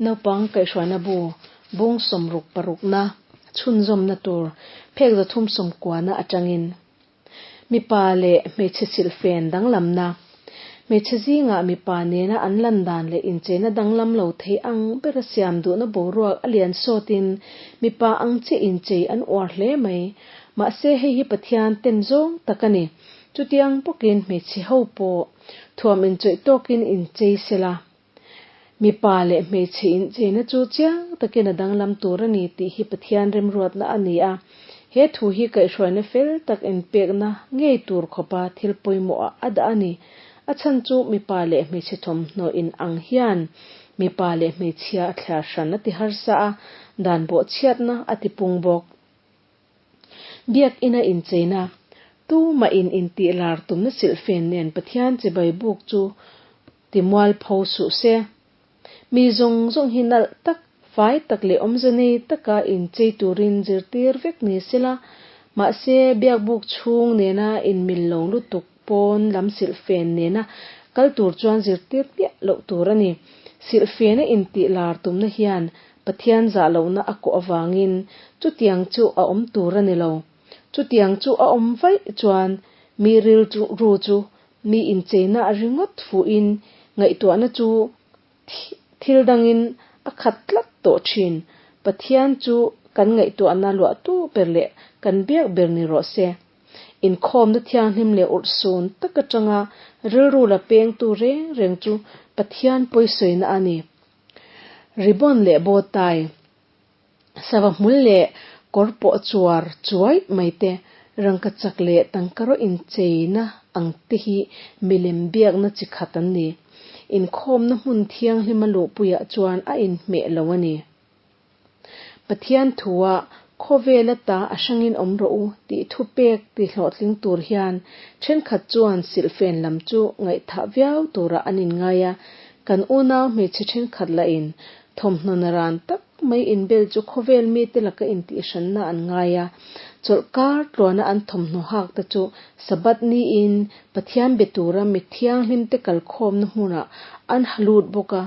Naupang kaihhruaina bu bung sawmruk parukna chhunzawmna tur phek zathum sawmkuana atangin mipa leh hmeichhe silhfen danglamna, hmeichhe zingah mipa nena an lan dan leh incheina danglam lo thei ang bera siam duhna boruak a lian sawtin mipa ang chiah inchei an uar hle mai. Mahse hei hi Pathian ten zawng tak a ni. Chutiang bawkin hmeichhe ho pawh thuam inchawih tawkin inchei sela. Mipa leh hmeichhe incheina chu chiang takin a danglam tur a ni tih hi Pathian remruatna a ni a. He thu hi kaihhruaina fel tak inpekna ngei tur khawpa thil pawimawhah a dah a ni. A chhan chu mipa leh hmeichhe thawmhnaw in ang hian mipa leh hmeichhia a thliar hran a ti harsa a, dan bawhchhiatna a ti pung bawk. Biakina incheina, tumah in intih lar tumna silhfen nen Pathian chibai buk chu ti mualpho suh se. Mi zawng zawng hi nalh tak, fai tak leh awmze nei taka inchei turin zirtir vek ni sela, mahse biakbuk chhung nena inmil lo lutuk pawn lam silhfen nena kal tur chuan zirtir piah loh tur a ni. Silhfena intih lar tumna hian Pathian zah lohna a kawh avangin chutiang chu a awm tur a ni lo. Chutiang chu a awm vaih chuan mi rilru chu mi incheina a ringawt fuhin ngaihtuahna chu thil dangin a khat tlat tawh thin. Pathian chu kan ngaihtuahna luahtu ber leh kan biak ber ni rawh se. Inkhawmna thianghlim leh urhsun tak atanga rilru la pengtu reng reng chu Pathian pawisawina a ni. Ribbon leh bow tie, sava hmul leh kawr pawh chuar chuai mai te, rangka chak leh tangkaraw incheina ang te hi milem biakna chi khat an ni. Inkhawmna hmun thianghlima luhpuiah chuan a inhmeh lo a ni. Pathian thua khawvel ata a hrangin awm rawh u tih thupek ti hlawhtling tur hian thenkhat chuan silhfen lam chu ngaihthah viau turah an inngai a, kan unau hmeichhe thenkhat lahin thawmhnaw naran tak mai inbel chu khawvel mite laka intihhranna an ngai a, chawlhkar tluana an thawmhnaw hak te chu Sabbath niin Pathian be tura mi thianghlimte kalkhawmna hmunah an ha lut bawk a.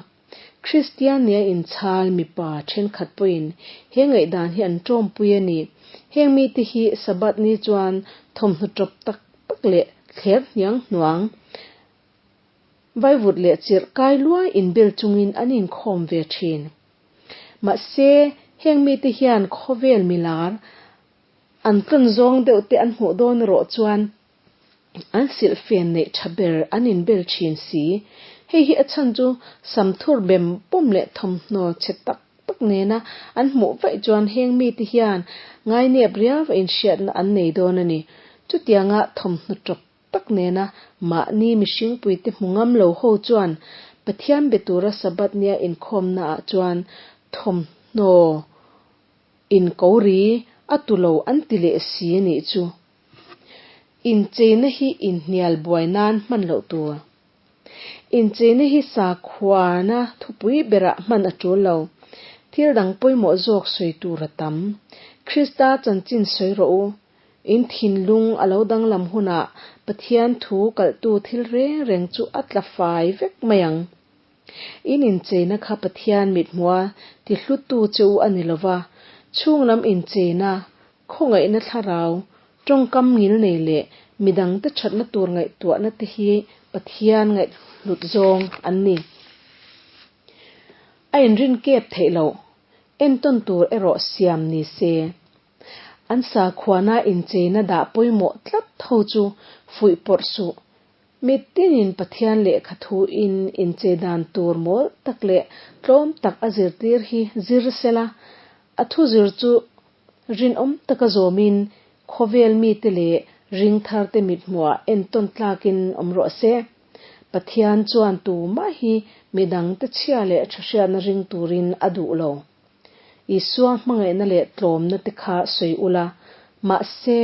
Kristian nia inchhal mipa thenkhat pawhin he ngaihdan hi an tawmpui a ni. Heng mite hi Sabbath ni chuan thawmhnaw tawp tak tak leh thler hniang hnuang, vaivut leh chirh kai luai inbel chungin an inkhawm ve thin. Mahse, heng mite hian khawvel milar an tlawn zawng deuh te an hmuh dawn erawh chuan An silhfen neih tha ber an inbel thin si. Hei hi a chhan chu samthur bem pawm leh thawmhnaw chhe tak tak nena an hmuh vaih chuan heng mite hian ngainep riau a inhriatna an nei dawn a ni. Chutianga thawmhnaw tawp tak nena mahni mihringpuite hmu ngam lo ho chuan Pathian be tura Sabbath nia inkhawmnaah chuan thawmhnaw inko ri a tu lo an ti leh si a nih chu. Incheina hi inhnial buai nan hman loh tur. Incheina hi sakhuana thupui berah hman a tul lo. Thil dang pawimawh zawk sawi tur a tam. Krista chanchin sawi rawh u. In thinlung a lo danglam hunah Pathian thu kalhtu thil reng reng chu a tla fai vek mai ang. In incheina kha Pathian mithmua tihlutu che u a ni lova, chhunglam incheina Khawngaihna thlarau, tawngkam ngil nei leh midangte thatna tur ngaihtuahna te hi Pathian ngaihhlut zawng an ni. A inrin kep theih loh, entawn tur erawh siam ni se. An sakhuana incheina dah pawimawh tlat ho chu fuih pawrh suh. Mitinin Pathian lehkha thu in inchei dan tur mawl tak leh tlawm tak a zirtir hi zir sela, a thu zir chu Rinawm taka zawmin khawvel mite leh ringtharte mithmuah entawn tlakin awm rawh se. Pathian chuan tumah hi midangte chhia leh tha hriatna ring turin a duh lo. Isua hmangaihna leh tlawmna te kha sawi ula, mahse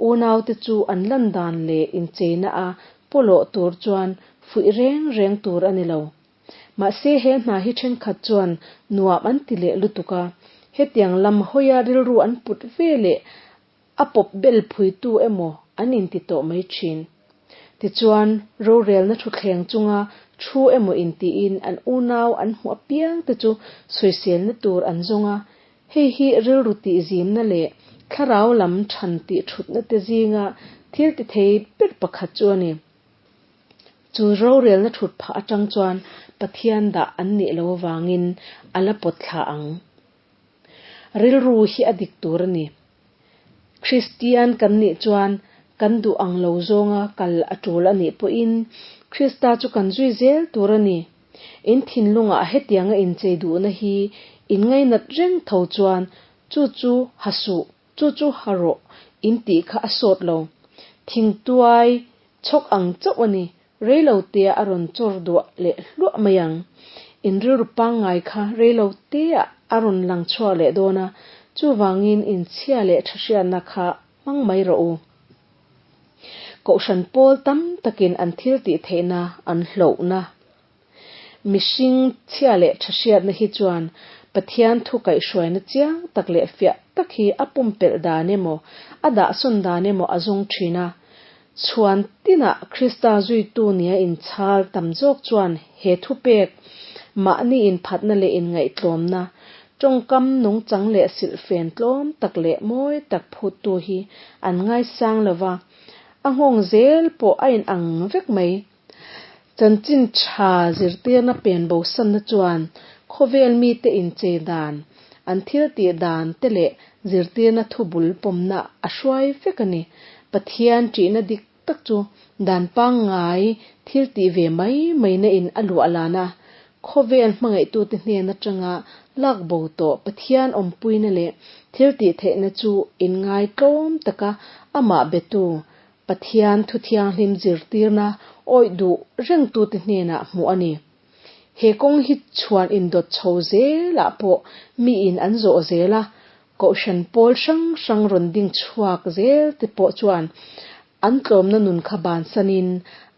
unaute chu an lan dan leh incheina a pawlawh tur chuan fuih reng reng tur a ni lo. Mahse he hna hi thenkhat chuan nuam an ti leh lutuk a, hetiang lam hawia rilru an put ve leh a pawp bel phuitu emaw an inti tawh mai thin. Tichuan, rorelna thuthleng chunga Thu emaw intiin an unau an hmuh apiang te chu sawiselna tur an zawng a, hei hi rilru tihzimna leh thlarau lam than tih thutna te zinga thil ti thei ber pakhat chu a ni. Chu rorelna thut phah atang chuan Pathian dah an nih lo avangin a la pawt thla ang. Rilru hi a dik tur a ni. Kristian kan nih chuan kan duh ang lo zawnga kal a tul a nih pawhin Krista chu kan zui zel tur a ni. In thinlungah hetianga inchei duhna hi in ngainat reng tho chuan chu chu ha suh, chu chu ha rawh in tih kha a sawt lo. Thingtuai chhawk ang chauh a ni. Reilotea a rawn chawr duah leh hluah mai ang. In rilru pangngai kha reilotea a rawn lang chhuak leh dawn a, chuvangin inchhia leh thahriatna kha hmang mai rawh u. Kohhran pawl tam takin an thil tih theihna an hlauhna. Mihring chhia leh thahriatna hi chuan Pathian thu kaihhruaina chiang tak leh fiah tak hi a pumpelh dan emaw, a dahsawn dan emaw a zawng thin a. Chhuan tinah Krista zuitu nia inchhal tam zawk chuan he thupek, mahni inphatna leh inngaihtlawmna, tawngkam nungchang leh silhfen tlawm tak leh mawi tak phuttu hi an ngaisang lova, a nghawng zel pawh a inang vek mai. Chanchin tha zirtirna pen bosanna chuan khawvel mite inchei dan, an thil tih dan te leh zirtirna thu bul pawmna a hruai vek a ni. Pathian ṭihna dik tak chu dan pangngai thil tih ve mai maina in a luah lan a, khawvel hmangaihtute hnen aṭanga lak bo tawh Pathian awmpuina leh thil tih theihna chu inngai tlawm taka amah betu Pathian thu thianghlim zirtirna awih duh rengtute hnenah hmuh a ni. He kawng hi chhuan indawt chho zelah pawh miin an zawh zel a, kohhran pawl hrang hrang rawn ding chhuak zel te pawh chuan an tlawmna nun kha bansanin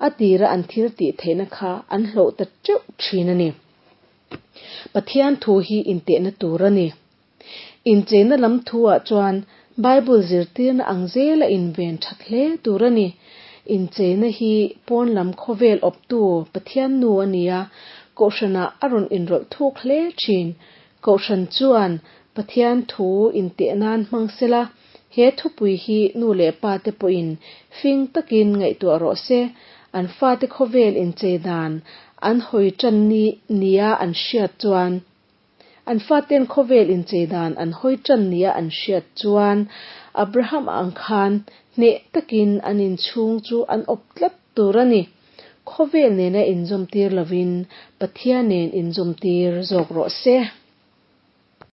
a tira an thil tih theihna kha an hlawh ta teuh thin a ni. Pathian thu hi intehna tur a ni. Incheina lam thu-ah chuan Bible zirtirna ang zela inven that hle tur a ni. Incheina hi pawn lam khawvel awptu Pathian nu a ni a, Kohhranah a rawn inrawlh thuk hle thin. Kohhran chuan Pathian thu inteh nan hmang sela, he thupui hi nu leh pa te pawhin fing takin ngaihtuah rawh se. An fate khawvel inchei dan an hawi tan ni nia an hriat chuan, An faten khawvel inchei dan an hawi tan nia an hriat chuan Abraham ang khan hneh takin an inchhung chu an awp tlat tur a ni. Khawvel nena inzawmtir lovin Pathian nen inzawmtir zawk rawh se.